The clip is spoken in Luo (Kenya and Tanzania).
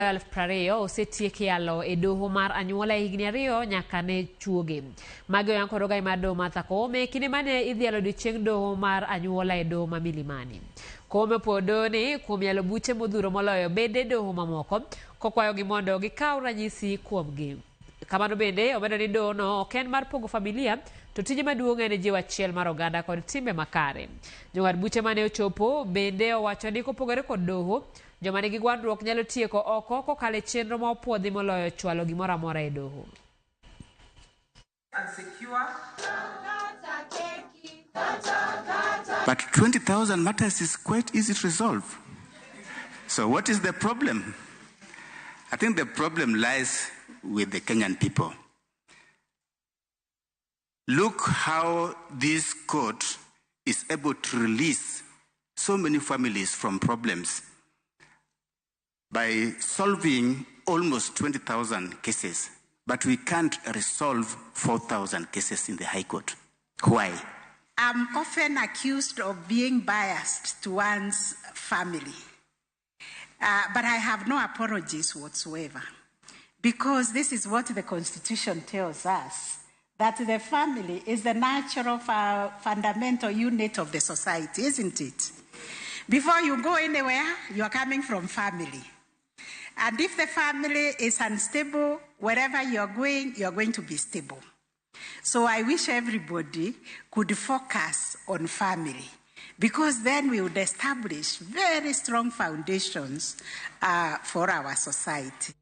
20,000 osetiek yalo e doho mar anyuola e higni 2 nyaka ne chuogi. Magi oyang kod ogai mar doho Martha Koome kinde mane idhialo odiochieng' doho mar anyuola e doho ma Milimani. Koome opuoyo doho ni kuom yalo buche modhuro moloyo bede doho mamoko kokwayogi mondo gikaw ranyisi kuomgi. Kamano bende omedo ni doho no ok en mar pogo familia to tije maduong' en jiwo achiel mar oganda kod timbe makare. Jong'ad buche mane ochopo bende owacho ni kopogore kod doho, joma nigi gwandruok nyalo tieko oko kokalo e chenro ma opuodhi moloyo chwalo gimoro amora e doho. And secure. But 20,000 matters is quite easy to resolve. So what is the problem? I think the problem lies with the Kenyan people. Look how this court is able to release so many families from problems by solving almost 20,000 cases, but we can't resolve 4,000 cases in the High Court. Why? I'm often accused of being biased to one's family, but I have no apologies whatsoever, because this is what the Constitution tells us, that the family is the natural fundamental unit of the society, isn't it? Before you go anywhere, you are coming from family. And if the family is unstable, wherever you are going, you are going to be stable. So I wish everybody could focus on family, because then we would establish very strong foundations for our society.